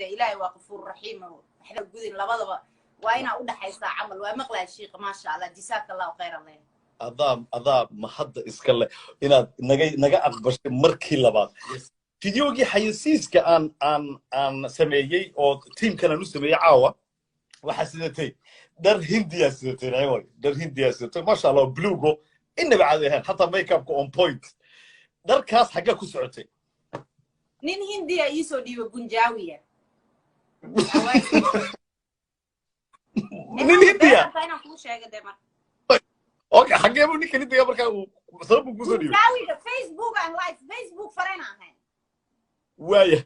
Dee Ilaahay waa qafuur raxiim oo waxba gudin labadaba waa inaa u dhaxaysaa camal. Waa maqlaya shiiqa, maasha Allah, jazaaka Allahu khayr allah. Adaa mahadda iska leh inaad naga aqbashay markii labaad. Videogii xayasiiska aan sameeyey oo tiimkan aan u sameeyey caawa, waxaa sidatay dhar Hindiya sidatay, Naciimoy, dhar Hindiya sidatay, maasha Allah, bluego inaba caadi ahayn, xataa makeupka on point. Dharkaas xaggee ku socotay? Nin Hindiya iisoo dhiiba Bunjaawiya. Nin Hindiya? Inaan kuu sheega dee marka. Okay, xaggee buu ninka Hindiga markaa uu sabab buu kusoo dhiibay? Bunjaawiga Facebook aan live Facebook fareen ahayn. Waaya.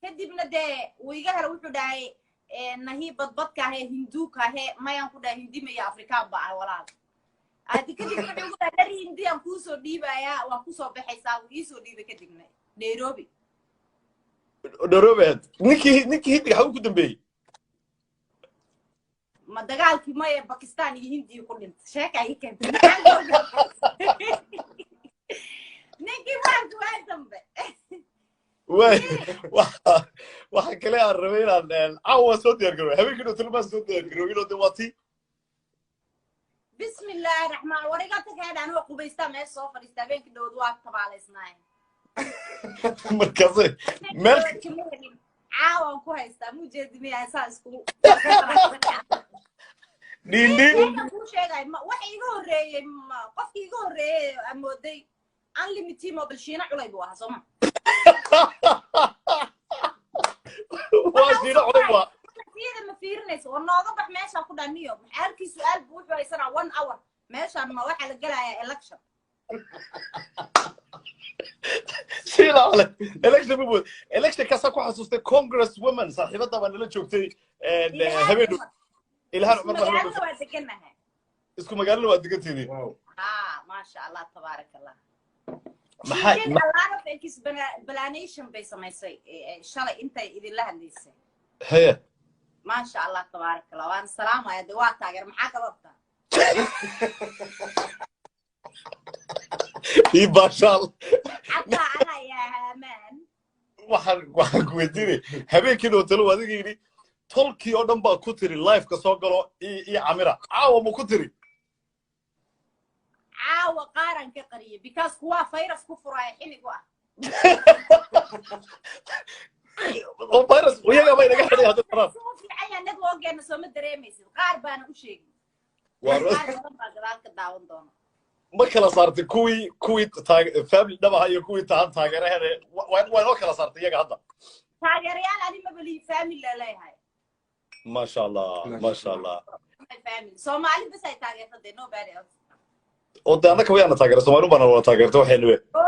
Kadibna dee wuu iga hela, wuxuu dhahay, "Nahi badbadka ahee Hinduuka ahee." Mayaan ku dhahay, Hindi maya, Afrikaan ba ah walaal. Adi kadib wuxuu igu dhahay, "Dhar Hindiyaan kuusoo dhiibayaa, waa kusoo baxaysaa." Wuu iisoo dhiibay kadibna Nairobi. Nairobi ahayd. Ninkii Hindiga xaguu ku dambeeyey? Ma dagaalkii maya, Bakistan iyo Hindiya ku dhintay. Sheeka ii keentay ninkii maanka waa dambe. Waay, waxa kale aan rabay inaan caawa soo diyaar garooy, habeenkii dhow tilmaan soo diyaar garoobin oo de waa tii. Bismi Illaahi raxmaan, war iga tagheedha, anigoo qubaystaa meesha soo fadhiista. Habeenkii dhowd waa tabaalaysnaay. Markaase meel Caawaan ku haystaa mujeedi miyaa saa isku dhiindhiin. Sheekan kuu sheegay waxa iga horreeyey, qofkii iga horreeyey aan mooday unlimited mobile, Shiina Culay buu ahaa, sooma? Waa Shiina Culay waa. Iyada ma fiirinayso oo nooga bax meeshaan ku dhaniyo halkii su-aal buu wuxuu haysanaa one hour. Meeshaan ma waxaa la gelayaa election? Shiina Culay election ma mood election kaasaa ku xasuustay. Congress woman saaxiibada baa nala joogtay habeen dhow, Ilhaan Isku Cumar baa nala magaalada joogtay. Waa deganahay. Isku magaalada waa degantihiin. Ha, maasha Allah, tabaarak Allah. Maxaa She did a lot of explanation bay samaysay shalay intay idinla hadlaysay. Haye. Maasha Allah, tabaarak Allah, waan salaamaya de, waa taageer, maxaa kala rabtaa? Ii baashaal. Xataa anaa yaa haamaan. Waxaan ku weydiinay, habeenkii dhow talo adiga yidhi tolkii oo dhan baa ku tiri liveka soo galo ii camira, caawa ma ku tiri? Caawa qaaran ka qariyay because kuwaa virus ku furaya xilligu ah. Oo virus iyaga bay naga xidhay hadda taraan. Si u fiican yahay networkeena sooma dareemaysid, qaar baana u sheegin. Qaar badan baa gadaal ka daawan doona. Ma kala saartay kuwii family dhab aha iyo kuwii tahan taageeraheeda? Waa inoo kala saartay iyaga hadda. Taageerayaal ani mabali, family la leeyahay. Maasha Allah, maasha Allah. My family Soomaali bas ay taageerta dee, nobody else. Oo de annaka wayaana taageera, Soomaali baana wada taageerta waxaynu we. Oh,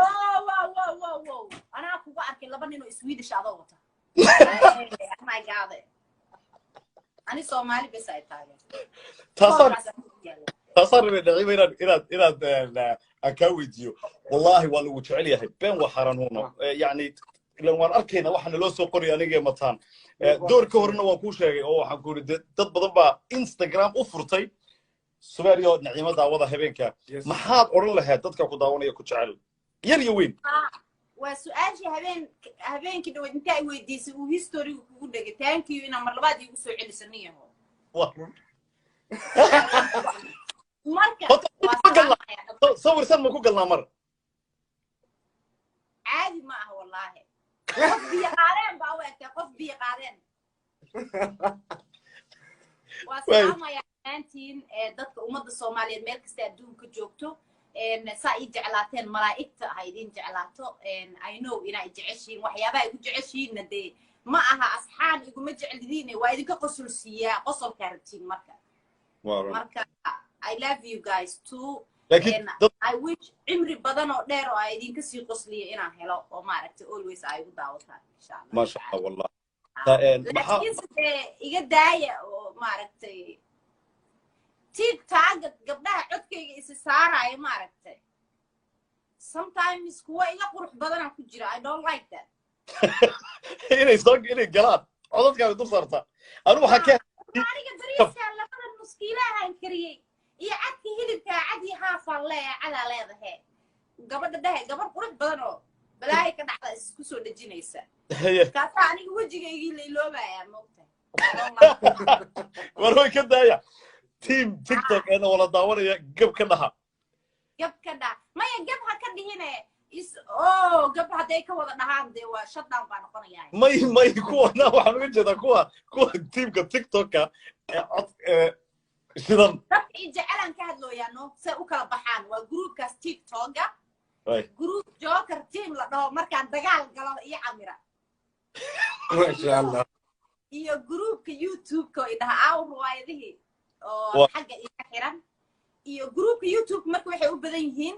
wow, anaa kugu arkay laba nin oo Swedish adoo wata. Oh my God, ani Soomaali bas ay taageerta. Taasaan Koolkaas aan ku yaala. Taasaan rabay, Naciima, inaad aan kaa weydiiyo. Wallahi waa lagu jecel yahay, been waa xaaraan huno. Yacni ilan waan arkaynaa waxa naloo soo qoraya anigee mataan. Doorka horena waan kuu sheegay oo waxaan ku yidhi dad badan baa Instagram u furtay Subeeriyo Naciimo daawada habeenka. Maxaad odhan lahayd dadka ku daawanaya, ku jecel, yar iyo weyn? Waa su-aashii habeenkii dhaweyd inta ay weydiisay uu historygu kugu dhegay. Thank you inaa mar labaad iigu soo celiso nin yahow. Waa run. Marka Horta, waa ma galnaa? salaamaya. Sawirsan ma ku galnaa mar? Caadi ma aha wallaahi, qof biyo qaadeen baa u egtay, qof biyo qaadeen. Waa salaamaya dhammaantiin dadka ummadda Soomaaliyeed meel kasta adduunka joogto. Saa ii jeclaateen malaa'igta ha idin jeclaato. I know inaa i jeceshihiin, waxyaabaha igu jeceshihiinna dee ma aha asxaan iguma jeclidiine, waa idinka qosol siiyaa, qosolkaa rabtiin marka. Waa run. Marka I love you guys too. Laakiin dad I wish cimri badan oo dheer oo ay idinka sii qosliyo inaan helo oo maaragtay always ay igu daawataan, insha Allah. Maasha Allah wallah. Maxaa Laakiinse dee iga daaya oo maaragtay TikTok gabdhaha codkayga isi saaraayo, maaragtay sometimes kuwa iga qurux badanaa ku jira. I don't like that. Inay galaan codadkaaga dul saarta anu waxaa ka Aniga bariiskaa labada nuskiilahaan kariyey iyo cadka hilibkaa cad iyo haafaan leeyahay, cadaa leedahe gabadha dhehe, gabar qurux badan oo balaahay ka dhacda isku soo dhejinaysa. Kaasaa aniga wejigaygii la iloobayaa, moogtahay. War way ka daaya team TikTok eena wala daawanaya, gab ka dhaha. Gab ka dhaha maya, gab ha ka dhihine is oh, gab hadday ka wada dhahaan dee waa shutdown baa noqonayaa. May, kuwana waxaan uga jeedaa kuwa teamka TikToka ee cod ee shidan. Dadka i jecelaan ka hadlooyaa, no, say u kala baxaan waa groupkaas TikToka, group Joker team la dhaho markaan dagaal galo iyo camira. Masha Allah. Iyo groupka YouTube-ka oo idhaha aaw riwaayadihii oo xagga iga xiran, iyo groupka YouTube. Marka waxay u badan yihiin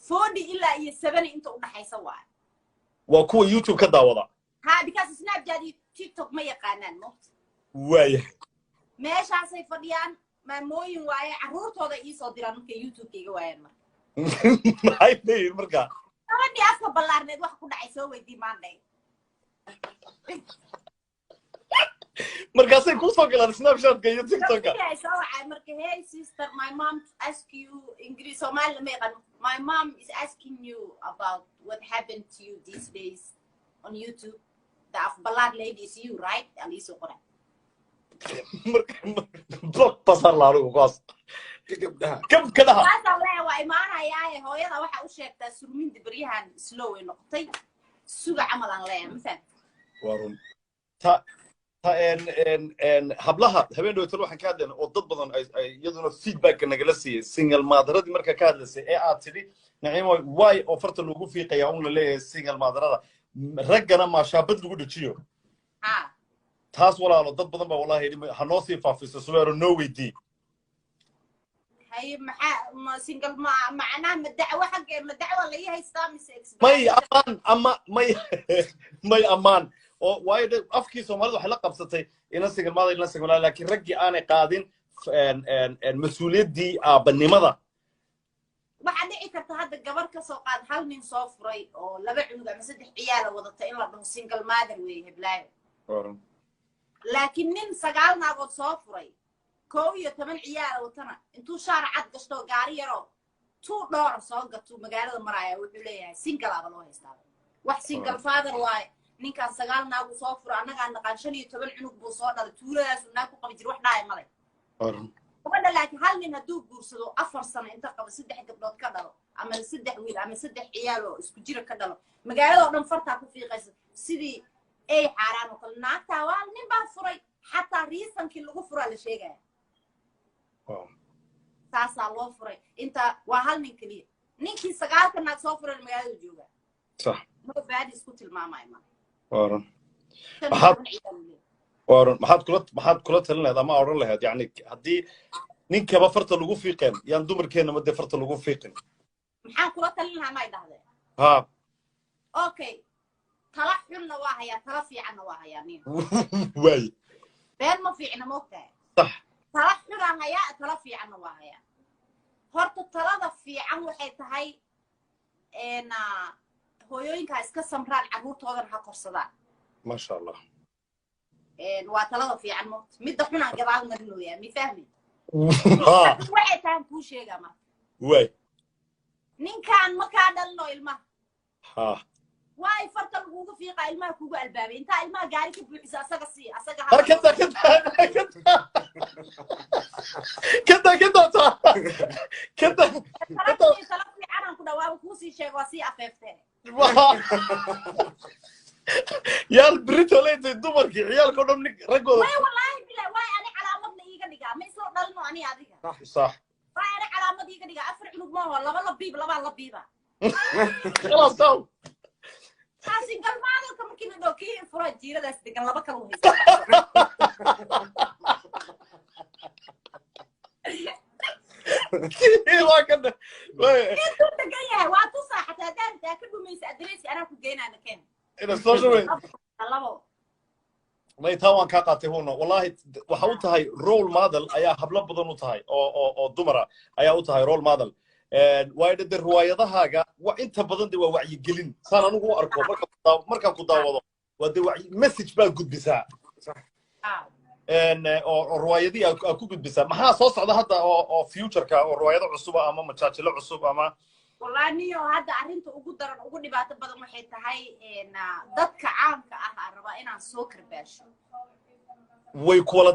40 ilaa iyo 70 inta u dhaxaysa waay. Waa kuwa YouTube ka daawada. Ha, because Snapchat iyo TikTok ma yaqaanaan, moogta. Meeshaasay fadhiyaan, maamooyin waaye, carruurtooda iisoo diraan markay YouTube-ka iga waayaan marka. Maxay leeyihin marka? Gabadhii afka ballaarneed wax ku dhacay soo weydii maandhay. Markaasay kusoo galaan Snapchatka iyo TikToka. Gabadhii ay soo wacay marka, "Hey sister, my mom ask you," Ingiriis Soomaali lama yaqaan, "My mom is asking you about what happened to you these days on YouTube. The af ballaar lady is you, right?" Aa liisoo qoray. Marka block basar la anigu kuwaas. Gabdhaha. Gab ka dhaha. Kaasaan leeyahay, waa imaanayaaye, hooyada waxa u sheegtaa surminda beryahan slow ay noqotay, suga camal aan leeyahay, ma fahamtid? Waa run. Ta en en en hablaha habeen dhowtan waxaan ka hadlayna oo dad badan ay iyaduna feedbacka nagala siiyey single motheradii marka ka hadlaysay ee aad tidhi Naciimo waay oo farta lagu fiiqaya un la leeyahay single motherada, raggana maashaabad lagu dhejiyo. Taas walaalo dad badan baa wallahi yidhi ha noo sii faafiso, Subeero noo weydii. Haye, maxaa ma single ma macnaha ma dacwo xagge ma dacwo la ii haystaa mise may explanation? Amaan ama may amaan oo waayo de afkii Soomaalida waxay la qabsatay ina single mother, ina single mother, laakiin raggii aanay qaadin en mas-uuliyaddii aabbanimada. Waxaa dhici karta hadda gabar ka soo qaad hal nin soo furay oo laba cunug ama saddex ciyaala wadata in la dhaho single mother weeye heblaayo, laakiin nin sagaal naagood soo furay, 11 ciyaala watana, intuu shaar cad gashto, gaari yaroo tuu dhoora soo gatuu magaalada maraaya, wuxuu leeyahay single aba loo haystaa, wax single father waaye ninkaan, sagaal naagu soo furo, annagaa naqaan, 15 cunug buu soo dhalay, tuuladaasuu naag ku qabi jira, wax dhaaya male gabadha. Laakiin hal nin hadduu guursado, 4 sano inta qabo, saddex gabdhood ka dhalo ama saddex wiil ama saddex ciyaal oo isku jira ka dhalo, magaalada oo dhan fartaa ku fiiqaysa sidii ay xaaraan oo kale, naagtaa waa nin baa furay, xataa reasonkii lagu furaa la sheegaya, saasaa loo furay, inta waa hal nin keliya. Ninkii sagaalka naag soo furay magaalada jooga nobody isku tilmaamayo ma Waa run. 15 ciyaal uu leeyahay. Waa run. Maxaad kula talin lahayd ama odhan lahayd, yacni haddii ninkaba farta lagu fiiqeen, yaan dumarkeenna ma dee farta lagu fiiqin? Maxaan kula talin lahaa may dhahdeen? Ha. Okay, tala xunna waa hayaa, tala fiicanna waa hayaa nin. Waay. Been ma fiicna, moogtahay. Sax. Tala xunaan hayaa, tala fiicanna waa hayaa. Horta talada fiican waxay tahay hooyooyinka ha iska samraan, carruurtoodana ha korsadaan. Maasha Allah. Waa talada fiican, moogta. Midda xunaan gadaal marinooyaa, mi fahmi? Ha. Waxay tahan kuu sheegaa marka. Waay. Ninkaan ma kaa dhalino ilmaha. Waay farta lagugu fiiqaa, ilmaha kugu albaabay, intaa ilmaha gaari ka buuxisa asaga sii asaga. Ha, kada kada kada kada kada ta kada kada. Tala fiicanaan ku dhawaaba kuusii sheega, waa sii afeeftee. Yaal brito leetay dumarkii ciyaalka o dhan nin raggooda. Way, wallaahi bilahi, waay ani calaamadna iiga dhigaa, ma isla dhalino ani adiga. Waay ani calaamad iiga dhigaa, afar cunug maaho, laba la biib, labaa la biiba. Khalaas taw. Taasi galmaadalka markii la dhoo kii fura jiiradaas degan laba kala u haysta. Waa kan Intuu degan yahay waa tusaa, xataa haddaan taa ka dhumaysa addresski anaa ku geynaana keen. Ina soo shubay. Labo. May, taa waan kaa qaatay huno, wallahi waxa u tahay role model ayaa hablo badan u tahay oo dumara ayaa u tahay role model, waayo de riwaayadahaaga wa inta badan de waa wacyigelin, saan anigu u arko markaan ku daawado, waa de wacyi message baa gudbisaa oo riwaayadihii aad ku gudbisaa. Maxaa soo socda hadda oo futureka oo riwaayado cusuba ama majaajilo cusub ama? Wallahi niyo, hadda arrinta ugu daran, ugu dhibaato badan waxay tahay dadka caamka ah aan rabaa inaan soo karbaasho. Way kuwala.